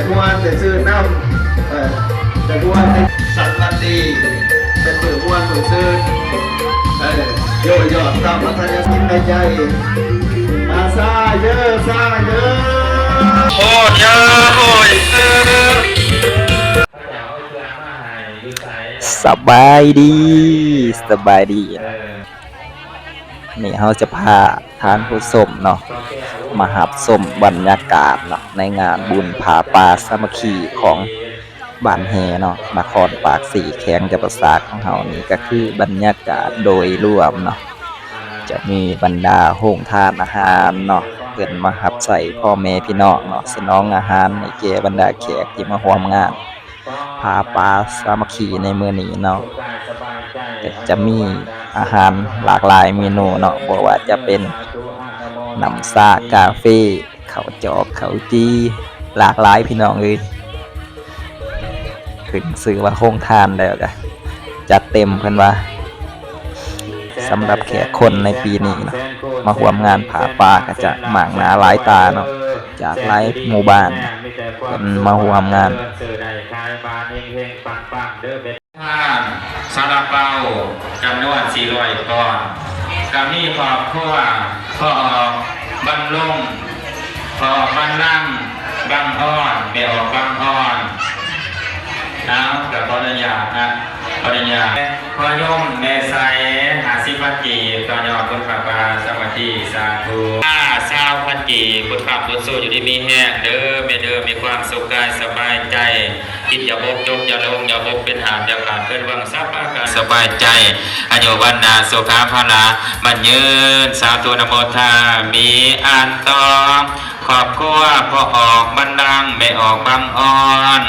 ມ່ວນແຕ່ຊື່ນຳ ເອີ ແຕ່ມ່ວນແຕ່ສັນວັນດີ ເປັນມື້ມ່ວນມື້ຊື່ນ ເອີ ໂຍຍອດຕາມອັດທະຍາສິນໃນໃຈ ອາ ສາເດີ ສາເດີ ໂອ້ຍ ໂອ້ຍ ເອີ. ສະບາຍດີ ສະບາຍດີ. ນີ້ເຮົາຈະພາທ່ານຜູ້ຊົມເນາະ ມາຮັບຊົມບັນຍາກາດເນາະ ໃນງານບຸນຜ້າປ່າສາມັກຄີຂອງບ້ານແຮເນາະ ນະຄອນປາກເຊ ແຂວງຈຳປາສັກຂອງເຮົານີ້ ກໍຄືບັນຍາກາດໂດຍລວມເນາະ ຈະມີບັນດາໂຮງທານອາຫານເນາະ ເພິ່ນມາຮັບໃຊ້ພໍ່ແມ່ພີ່ນ້ອງເນາະ ສະໜອງອາຫານໃຫ້ແກ່ບັນດາແຂກທີ່ມາຮ່ວມງານ ຜ້າປ່າສາມັກຄີໃນມື້ນີ້ເນາະ ກໍຈະມີອາຫານຫຼາກຫຼາຍເມນູເນາະ ບໍ່ວ່າຈະເປັນນ້ຳຊາ ກາເຟ ເຂົ້າຈອກ ເຂົ້າຈີ່ ຫຼາກຫຼາຍພີ່ນ້ອງເອີຍ. ຂຶ້ນຊື່ວ່າໂຮງທານແລ້ວກໍຈັດເຕັມເພິ່ນວ່າ. ສຳລັບແຂກຄົນໃນປີນີ້ເນາະ ມາຮ່ວມງານຜ້າປ່າກໍຈະມາກໜ້າຫຼາຍຕາເນາະ ຈາກຫຼາຍໝູ່ບ້ານເພິ່ນມາຮ່ວມງານ. ທານຊາລາເປົາຈຳນວນສີ່ຮ້ອຍກ້ອນ ກໍມີຄອບຄົວພໍ່ອອກບັນລົງ ພໍ່ອອກບັນລັງ ບັງອອນ ແມ່ອອກບັງອອນ. ເອົາ ກໍຂໍອະນຸຍາດນະ ຂໍອະນຸຍາດ ພໍ່ຍົມແມ່ໃສ ຫ້າສິບພັນກີບ ຕໍ່ຍອດບຸນຜ້າປ່າສາມັກຄີ ສາທຸ ຫ້າສິບພັນກີບ ບຸນຄ້ຳບຸນຊູ ຢູ່ດີມີແຮງເດີແມ່ເດີ ມີຄວາມສຸກກາຍສະບາຍໃຈ ຄິດຢ່າບົກ ຈົກຢ່າຫຼົງ ຢ່າບົກເປັນຫາບ ຢ່າຂາດເກີນຫວັງ ສັບປະການສະບາຍໃຈ ອາຍຸວັນນະສຸຂະພະລະໝັ້ນຍືນ ສາທຸ ອະນຸໂມທາມິ ອັນຕໍ່ ຄອບຄົວພໍ່ອອກບັນລັງ ແມ່ອອກບັງອອນ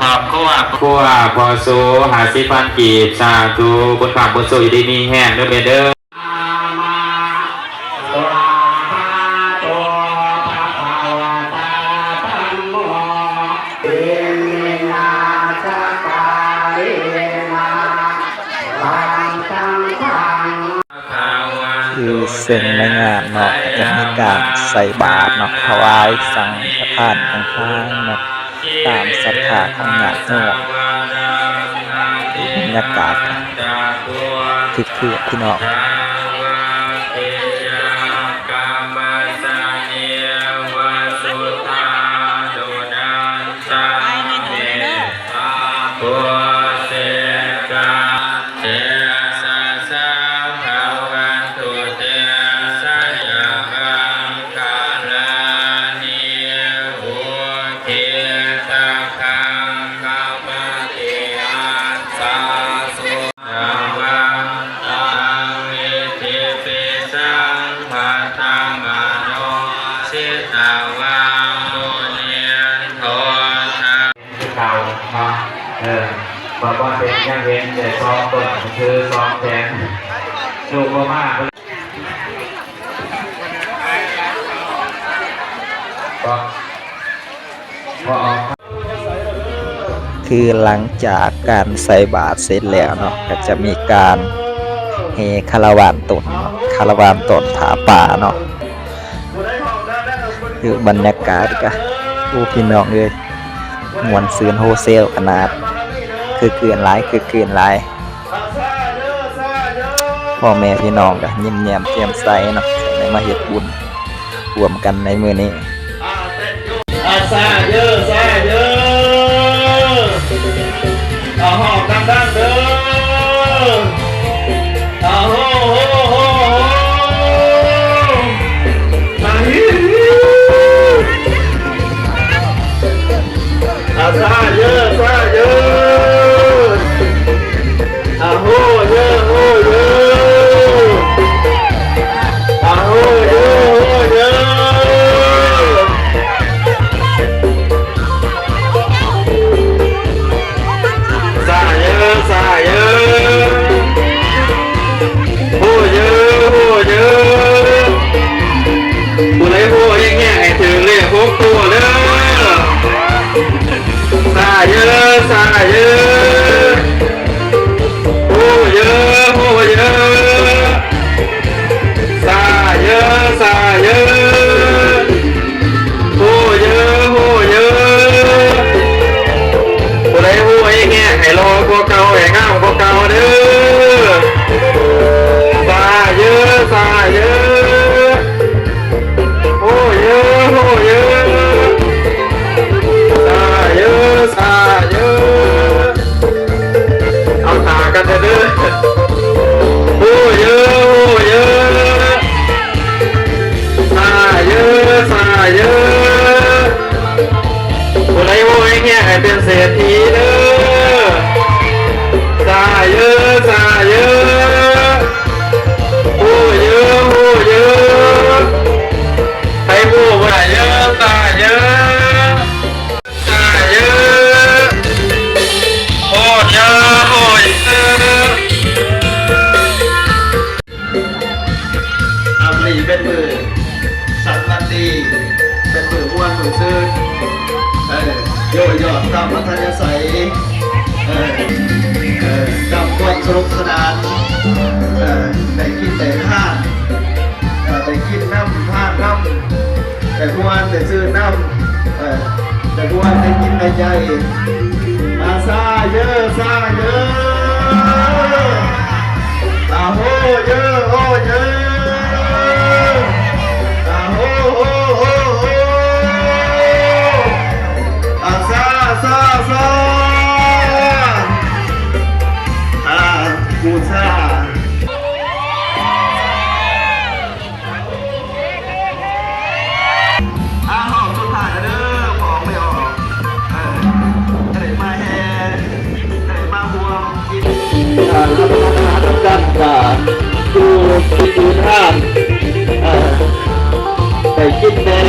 ຄອບຄົວ ຄົວພໍ່ໂສ ຫ້າສິບພັນກີບ ສາທຸ ບຸນຄ້ຳບຸນຊູ ຢູ່ດີມີແຮງເດີແມ່ເດີ. ຄືເຊິ່ງໃນງານເນາະ ຈະມີການໃສ່ບາດເນາະ ຖວາຍສັງຄະທານຕ່າງໆເນາະ ຕາມສັດທາຂອງຍາດໂຍມ. ບັນຍາກາດຄຶກຄື້ນພີ່ນ້ອງ. ຄືເກົ່າເນາະ ເອີ ວ່າບໍ່ເຫັນ ຍັງເຫັນແຕ່ສອງຕົ້ນ ຄືສອງແຂນ ລູກບໍ່ມາ ບໍ່ ບໍ່ອອກ. ຄືຫຼັງຈາກການໃສ່ບາດເສັດແລ້ວເນາະ ກໍຈະມີການແຫ່ຄາລາວານຕົ້ນເນາະ ຄາລາວານຕົ້ນຜ້າປ່າເນາະ. ຄືບັນຍາກາດກະ ໂອ້ ພີ່ນ້ອງເອີຍ ມ່ວນຊື່ນໂຮເຊວຂະໜາດ ຄຶກຄື້ນຫຼາຍ ຄຶກຄື້ນຫຼາຍ. ພໍ່ແມ່ພີ່ນ້ອງກະຍິ້ມແຍ້ມແຈ່ມໃສເນາະ ໄດ້ມາເຮັດບຸນຮ່ວມກັນໃນມື້ນີ້. ອາ ສາເດີ ສາເດີ ອາ ຮ້ອງດັງໆເດີ ອາ ໂຮ ໂຮ ໂຮ ໂຮ ອາ ຮີ ຮີ ອາ ສາເດີ ສາເດີ ອາ ໂຮເດີ ໂຮເດີ ອາ ໂຮເດີ ໂຮເດີ ສາເດີ ສາເດີ ໂຮເດີ ໂຮເດີ ຜູ້ໃດໂຮແຮງໆ ໃຫ້ຖືກເລກຫົກຕົວເດີ. ສາເດີ ສາເດີ ໂຮເດີ ໂຮເດີ ສາເດີ ສາເດີ ໂຮເດີ ໂຮເດີ ເປັນເສດຖີເດີ ສາເຢີ ສາເຢີ ໂອ້ເຢີ ໂອ້ເຢີ ໃຜໂອ້ບໍ່ໄດ້ເຢີ ສາເຢີ ສາເຢີ ໂອ້ເຢີ ໂອ້ເຢີ. ອາ ມື້ນີ້ເປັນມື້ສັນວັນດີ ເປັນມື້ມ່ວນມື້ຊື່ນ ເອີ ໂອ້ຢອດຕາມອັດທະຍາໄສ ເອີ ເອີ ກັບຄວາມສະໜຸກສະໜານ ເອີ ໄດ້ກິນໄດ້ທານ ເອີ ໄດ້ກິນນຳ ທານນຳ ໄດ້ມ່ວນໄດ້ຊື່ນນຳ ເອີ ໄດ້ມ່ວນໄດ້ກິນໄດ້ໃຈ ອາ ສາເຢີ ສາເຢີ ອາ ໂຮເຢີ ໂຮເຢີ ອາ ໂຮ ໂຮ ໂຮ ໂຮ ອາ ສາ ສາ ສາ ອາ ບູຊາ. ອາ ຮອບສຸດທ້າຍແລ້ວເດີ ພໍ່ແມ່ອອກ ເອີ ຈະໄດ້ມາແຫ່ ຈະໄດ້ມາຮ່ວມກິນ ອາ ຮັບປະທານອາຫານນຳກັນ ກະຢູ່ທີ່ຢູ່ທາງ ເອີ ໄດ້ກິນແດ່